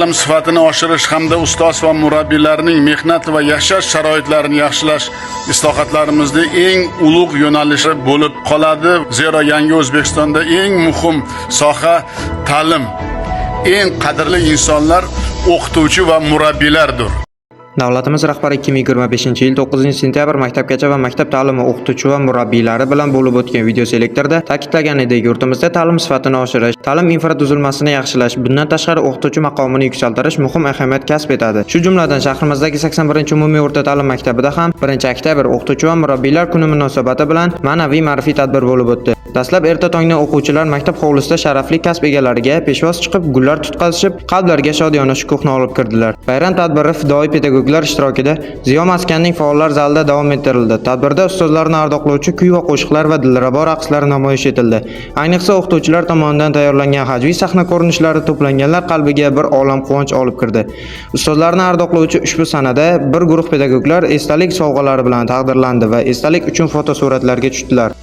Ta'lim sifatini oshirish hamda ustoz va murabbiylarning mehnat va yashash sharoitlarini yaxshilash islohotlarimizning eng ulug' yo'nalishi bo'lib qoladi. Zero yangi O'zbekistonda eng muhim soha ta'lim. Eng qadrli insonlar o'qituvchi va murabbiylardir. Davlatimiz rahbari 2025-yil 9-sentyabr maktabgacha va maktab ta'limi o'qituvchi va murabbiylari bilan bo'lib o'tgan videoselektorda ta'kidlaganidek, yurtimizda ta'lim sifatini oshirish, ta'lim infratuzilmasini yaxshilash, bundan tashqari o'qituvchi maqomini yuksaltirish muhim ahamiyat kasb etadi. Shu jumladan, shahrimizdagi 81-umumiy o'rta ta'lim maktabida ham 1-oktyabr o'qituvchi va murabbiylar kuni munosabati bilan ma'naviy ma'rifiy tadbir bo'lib o'tdi. Dastlab erta tongdan o'quvchilar maktab hovlisida sharafli kasb egalariga peshvoz chiqib, gullar tutqazishib, qalblarga shodiyona shukuhni olib kirdilar. Bayram tadbiri fidoyi pedagoglar ishtirokida Ziyo maskanining faollar zalida davom ettirildi. Tadbirda ustozlarni ardoqlovchi kuy va qo'shiqlar va dilrabo raqslar namoyish etildi. Ayniqsa, o'qituvchilar tomonidan tayyorlangan hajviy sahna ko'rinishlari to'planganlar qalbiga bir olam quvonch olib kirdi. Ustozlarni ardoqlovchi ushbu sanada bir guruh pedagoglar esdalik sovg'alari bilan taqdirlandi va esdalik uchun fotosuratlarga tushdilar.